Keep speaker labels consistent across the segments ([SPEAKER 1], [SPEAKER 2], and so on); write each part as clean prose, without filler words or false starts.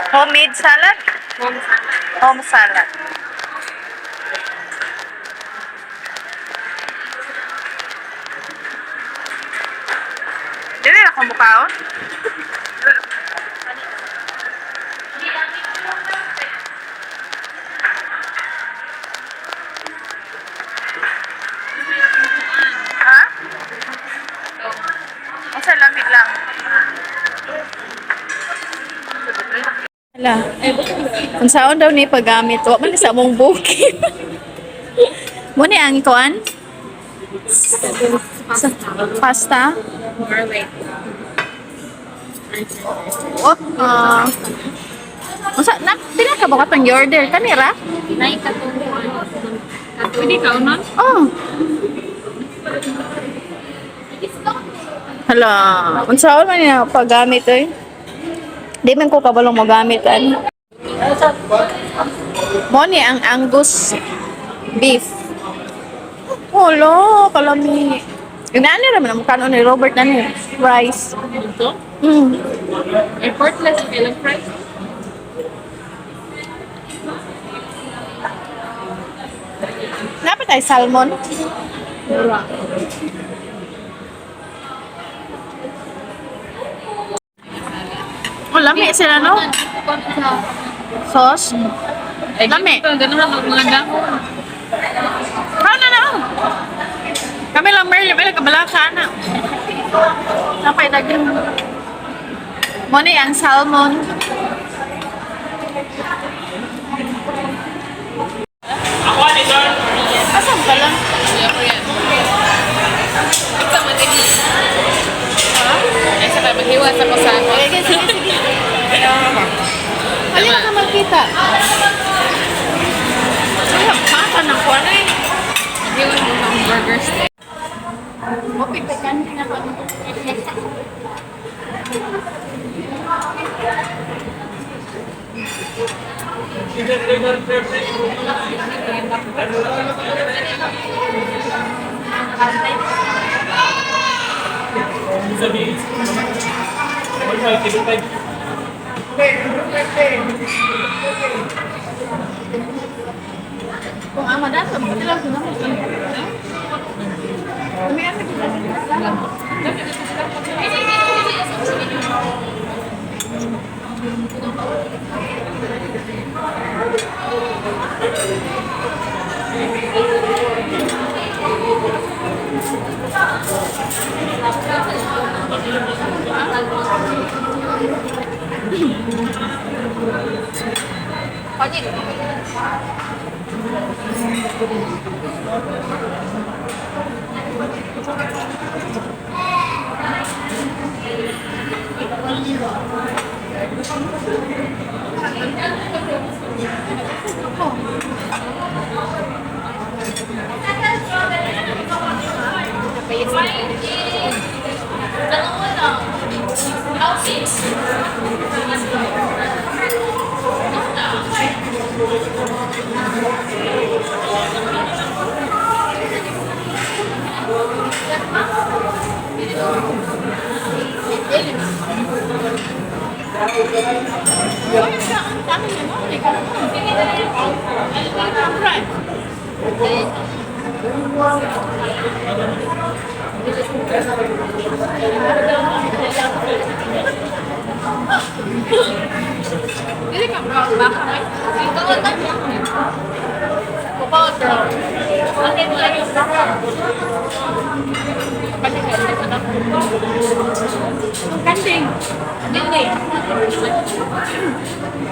[SPEAKER 1] Homemade salad?
[SPEAKER 2] Home salad.
[SPEAKER 1] Home salad. Dili na akong bukaon. Ha? Unsa lamig lang? Hala. Unsaon daw ni paggamit? Wa man ni sa among bukid. Mo ni ang ikuan? Pasta?
[SPEAKER 2] Garlic.
[SPEAKER 1] Oh, ah. Unsa na pila ka ba katong order kanira?
[SPEAKER 2] Nay katong Pwede ka unon?
[SPEAKER 1] Oh. Hala, unsaon man niya paggamit oy? Di man ko kabalong mogamit an. Mo ni ang Angus beef. Hala, kalami. Inaani ra man ang kanon ni Robert ani rice.
[SPEAKER 2] Ito? Effortless kay lang price.
[SPEAKER 1] Dapat ay salmon. Oh, lami sila no? Sauce.
[SPEAKER 2] Ay,
[SPEAKER 1] Lami.
[SPEAKER 2] Ito, ganun ang mga dahon.
[SPEAKER 1] Kaon na na. Oh. Kami lang Merle, may kabala ka na. Napay daghan. Mo ni ang salmon. Asan ba lang?
[SPEAKER 2] Kuya ko yan. Ito, matigi. Ay, saka maghiwas ako sa ako.
[SPEAKER 1] Sige, sige, sige. Halika ka magkita. Wala, mata ng kuwan eh.
[SPEAKER 2] Maghiwas mo ng burger steak.
[SPEAKER 1] Mapit pa kanti na pa. Kung ama dato, magkatilaw sa namo. Kami ang
[SPEAKER 2] Dili ka bro, baka may. Kupaw bro. Bakit mo lang yung baka?
[SPEAKER 1] Kanding.
[SPEAKER 2] Dili.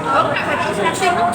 [SPEAKER 1] Okay, kanding no?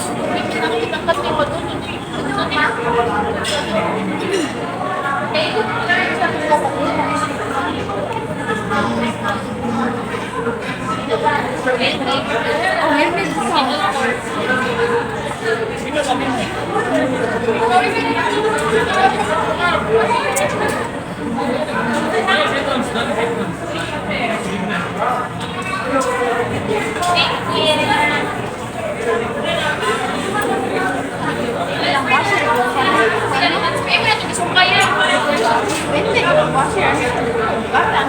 [SPEAKER 1] Hindi, washer. Bata,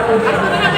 [SPEAKER 2] Ako.